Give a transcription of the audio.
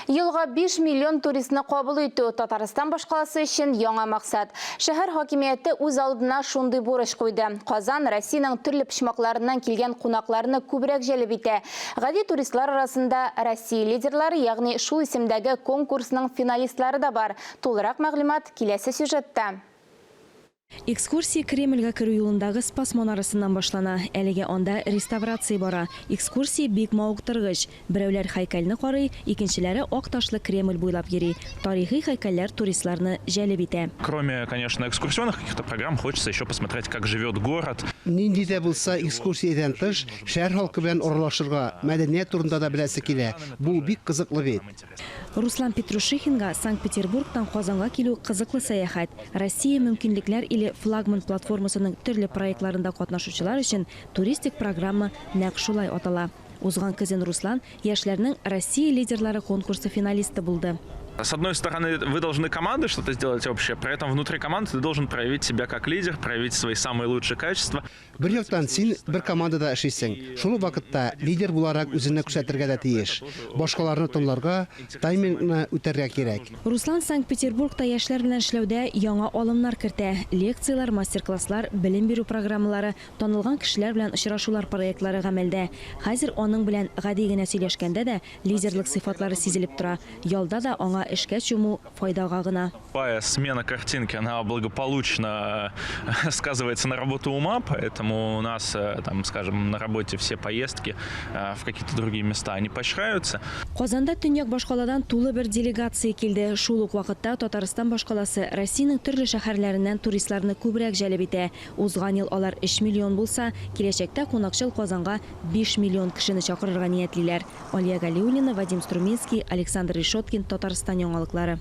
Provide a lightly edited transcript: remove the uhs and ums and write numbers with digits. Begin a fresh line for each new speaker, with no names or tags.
Елга 5 миллион туристны кабул итү, Татарстан башкаласы өчен яңа максат. Шәһәр хакимияте үз алдына шундый бурыч куйды. Казан Россиянең төрле почмакларыннан килгән кунакларны күбрәк җәлеп итә. Гади туристлар арасында Россия лидерлары, ягъни шул исемдәге конкурсның финалистлары да бар. Тулырак мәгълүмат киләсе сюжетта.
Экскурсия Кремльгә керү юлындагы Спас манарасыннан башлана. Әлегә анда реставрация бара. Экскурсия бик мавыктыргыч. Берәүләр һәйкәлне карый, икенчеләре ак ташлы Кремль буйлап йөри. Тарихи һәйкәлләр туристларны җәлеп итә.
Кроме, конечно, экскурсионных каких-то программ, хочется еще посмотреть, как живет город.
Нинди дә булса экскурсиядән тыш, шәһәр халкы белән аралашырга, мәдәният турында да беләсе килә. Бу бик кызыклы бит.
Руслан Петрушихинга Санкт-Петербургтан Казанга килү кызыклы сәяхәт. Россия мөмкинлекләр иле флагман платформасының төрле проектларында катнашучылар өчен туристик программа нәкъ шулай атала. Узган көзен Руслан яшьләрнең Россия лидерлары конкурсы финалисты булды.
С одной стороны, вы должны командой что-то сделать общее, при этом внутри команды ты должен проявить себя как лидер, проявить свои самые лучшие качества.
Бер яктан, син бер командада эшлисең, шул ук вакытта лидер буларак үзеңне күрсәтергә дә тиеш. Башкаларны тыңларга, таймингны үтәргә кирәк.
Руслан Санкт-Петербургта яшьләр белән эшләүдә яңа алымнар кертә. Лекцияләр, мастер-класслар, белем бирү программалары, танылган кешеләр белән очрашулар проектлары гамәлдә. Хәзер аның белән гади генә сөйләшкәндә дә лидерлык сыйфатлары сизелеп тора. Ялда да аңа эшкә чуму файдага гына.
Любая смена картинки, она благополучно сказывается на работу ума, поэтому у нас, там, скажем, на работе все поездки в какие-то другие места, они поощряются.
Казанда төньяк башкаладан тулы бер делегация килде. Шул ук вакытта Татарстан башкаласы Россиянең төрле шәһәрләреннән туристларны күбрәк җәлеп итә. Узган ел алар өч миллион булса, киләчәктә кунакчыл Казанга 5 миллион кешене чакырырга ниятлиләр. Алия Галиуллина, Вадим Струминский, Александр Решеткин, Татарстан яңалыклары.